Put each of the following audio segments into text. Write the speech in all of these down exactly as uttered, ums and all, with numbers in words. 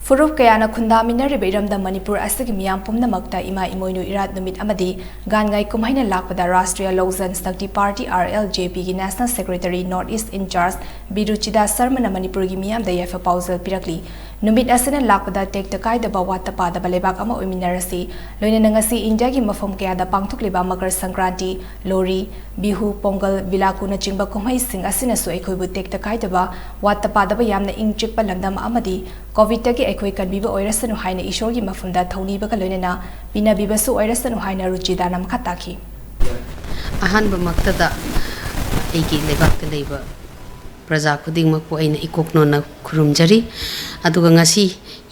ꯐꯨꯔꯨꯞ ꯀꯌꯥꯅ ꯈꯨꯟꯗꯥꯃꯤꯟꯅꯔꯤꯕ ꯏꯔꯝꯗꯝ ꯃꯅꯤꯄꯨꯔ ꯑꯁꯤꯒꯤ ꯃꯤꯌꯥꯝ ꯄꯨꯝꯅꯃꯛꯇ ꯏꯃꯥ ꯏꯃꯣꯏꯅꯨ ꯏꯔꯥꯠ ꯅꯨꯃꯤꯠ ꯑꯃꯗꯤ ꯒꯥꯟꯉꯥꯏ ꯀꯨꯝꯍꯩꯅ ꯂꯥꯛꯄꯗ ꯔꯥꯁꯇ꯭ꯔꯤꯌꯥ ꯂꯣꯛ ꯖꯟ ꯁꯛꯇꯤ party, R L J P, ꯒꯤ National Secretary, North East in charge, ꯕꯤꯔꯨꯆꯤꯗꯥ ꯁꯔꯃꯅ ꯃꯅꯤꯄꯨꯔꯒꯤ ꯃꯤꯌꯥꯝꯗ ꯌꯥꯏꯐ ꯄꯥꯎꯖꯦꯜ ꯄꯤꯔꯛꯂꯤ꯫ ꯅꯨꯃꯤꯠ ꯑꯁꯤꯅ ꯂꯥꯛꯄꯗ ꯇꯦꯛꯇ ꯀꯥꯏꯗꯕ, ꯋꯥꯠꯇ ꯄꯥꯗꯕ ꯂꯩꯕꯥꯛ ꯑꯃ ꯑꯣꯏꯃꯤꯟꯅꯔꯁꯤ꯫ ꯂꯣꯏꯅꯅ ꯉꯁꯤ ꯏꯟꯗꯤꯌꯥꯒꯤ ꯃꯐꯝ ꯀꯌꯥꯗ ꯄꯥꯡꯊꯣꯛꯂꯤꯕ ꯃꯀꯔ ꯁꯪꯀ꯭ꯔꯥꯟꯇꯤ, ꯂꯣꯔꯤ, ꯕꯤꯍꯨ, ꯄꯣꯡꯒꯜ, ꯕꯤꯂꯥꯀꯨꯅꯆꯤꯡꯕ ꯀꯨꯝꯍꯩꯁꯤꯡ ꯑꯁꯤꯅꯁꯨ ꯑꯩꯈꯣꯏꯕꯨ ꯇꯦꯛꯇ ꯀꯥꯏꯗꯕ, ꯋꯥꯠꯇ ꯄꯥꯗꯕ, ꯌꯥꯝꯅ ꯏꯪ ꯆꯤꯛꯄ ꯂꯝꯗꯝ ꯑꯃꯗꯤ ꯀꯣꯚꯤꯗꯇꯒꯤ ꯑꯩꯈꯣꯏ ꯀꯟꯕꯤꯕ ꯑꯣꯏꯔꯁꯅꯨ ꯍꯥꯏꯅ ꯏꯁꯣꯔꯒꯤ ꯃꯐꯝꯗ ꯊꯧꯅꯤꯕꯒ ꯂꯣꯏꯅꯅ ꯄꯤꯅꯕꯤꯕꯁꯨ ꯑꯣꯏꯔꯁꯅꯨ ꯍꯥꯏꯅ ꯔꯨꯆꯤꯗꯥꯅ ꯃꯈꯥ ꯇꯥꯈꯤ꯫ ꯑꯍꯥꯟꯕꯃꯛꯇꯗ ꯑꯩꯒꯤ ꯂꯩꯕꯥꯛꯇ ꯂꯩꯕ ꯄ꯭ꯔꯖꯥ ꯈꯨꯗꯤꯡꯃꯛꯄꯨ ꯑꯩꯅ ꯏꯀꯣꯛ ꯅꯣꯟꯅ ꯈꯨꯔꯨꯝꯖꯔꯤ꯫ ꯑꯗꯨꯒ ꯉꯁꯤ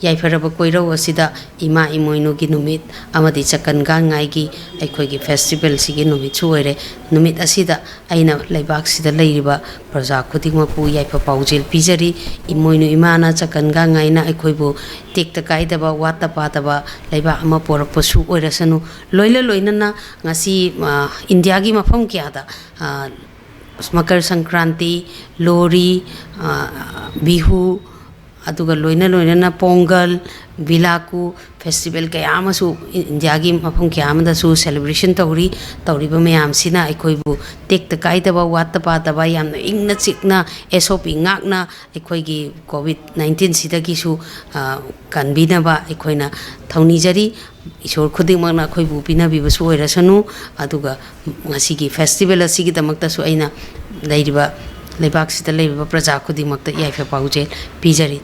ꯌꯥꯏꯐꯔꯕ ꯀꯣꯏꯔꯧ ꯑꯁꯤꯗ ꯏꯃꯥ ꯏꯃꯣꯏꯅꯨꯒꯤ ꯅꯨꯃꯤꯠ ꯑꯃꯗꯤ ꯆꯀꯟ ꯒꯥꯟꯉꯥꯏꯒꯤ ꯑꯩꯈꯣꯏꯒꯤ ꯐꯦꯁꯇꯤꯚꯦꯜꯁꯤꯒꯤ ꯅꯨꯃꯤꯠꯁꯨ ꯑꯣꯏꯔꯦ꯫ ꯅꯨꯃꯤꯠ ꯑꯁꯤꯗ ꯑꯩꯅ ꯂꯩꯕꯥꯛꯁꯤꯗ ꯂꯩꯔꯤꯕ ꯄ꯭ꯔꯖꯥ ꯈꯨꯗꯤꯡꯃꯛꯄꯨ ꯌꯥꯏꯐ ꯄꯥꯎꯖꯦꯜ ꯄꯤꯖꯔꯤ꯫ ꯏꯃꯣꯏꯅꯨ ꯏꯃꯥꯅ ꯆꯀꯟ ꯒꯥꯟꯉꯥꯏꯅ ꯑꯩꯈꯣꯏꯕꯨ ꯇꯦꯛꯇ ꯀꯥꯏꯗꯕ, ꯋꯥꯠꯇ ꯄꯥꯗꯕ ꯂꯩꯕꯥꯛ ꯑꯃ ꯄꯣꯔꯛꯄꯁꯨ ꯑꯣꯏꯔꯁꯅꯨ꯫ ꯂꯣꯏꯅ ꯂꯣꯏꯅꯅ ꯉꯁꯤ, ꯑ, ꯏꯟꯗꯤꯌꯥꯒꯤ ꯃꯐꯝ ꯀꯌꯥꯗ, ꯑ, ꯃꯀꯔ ꯁꯪꯀ꯭ꯔꯥꯟꯇꯤ, ꯂꯣꯔꯤ, ꯑ, ꯕꯤꯍꯨ, ꯑꯗꯨꯒ ꯂꯣꯏꯅ ꯂꯣꯏꯅꯅ ꯄꯣꯡꯒꯜ, ꯕꯤꯂꯥꯀꯨ ꯐꯦꯁꯇꯤꯚꯦꯜ ꯀꯌꯥ ꯑꯃꯁꯨ ꯏꯟꯗꯤꯌꯥꯒꯤ ꯃꯐꯝ ꯀꯌꯥ ꯑꯃꯗꯁꯨ ꯁꯦꯂꯦꯕ꯭ꯔꯦꯁꯟ ꯇꯧꯔꯤ꯫ ꯇꯧꯔꯤꯕ ꯃꯌꯥꯝꯁꯤꯅ ꯑꯩꯈꯣꯏꯕꯨ ꯇꯦꯛꯇ ꯀꯥꯏꯗꯕ, ꯋꯥꯠꯇ ꯄꯥꯗꯕ, ꯌꯥꯝꯅ ꯏꯪꯅ ꯆꯤꯛꯅ S O P ꯉꯥꯛꯅ ꯑꯩꯈꯣꯏꯒꯤ ꯀꯣꯚꯤꯗ ꯅꯥꯏꯟꯇꯤꯟꯁꯤꯗꯒꯤꯁꯨ, ꯑ, ꯀꯟꯕꯤꯅꯕ ꯑꯩꯈꯣꯏꯅ ꯊꯧꯅꯤꯖꯔꯤ꯫ ꯏꯁꯣꯔ ꯈꯨꯗꯤꯡꯃꯛꯅ ꯑꯩꯈꯣꯏꯕꯨ ꯄꯤꯅꯕꯤꯕꯁꯨ ꯑꯣꯏꯔꯁꯅꯨ꯫ ꯑꯗꯨꯒ ꯉꯁꯤꯒꯤ ꯐꯦꯁꯇꯤꯚꯦꯜ ꯑꯁꯤꯒꯤꯗꯃꯛꯇꯁꯨ ꯑꯩꯅ ꯂꯩꯔꯤꯕ, ꯂꯩꯕꯥꯛꯁꯤꯗ ꯂꯩꯔꯤꯕ ꯄ꯭ꯔꯖꯥ ꯈꯨꯗꯤꯡꯃꯛꯇ ꯌꯥꯏꯐ ꯄꯥꯎꯖꯦꯜ ꯄꯤꯖꯔꯤ꯫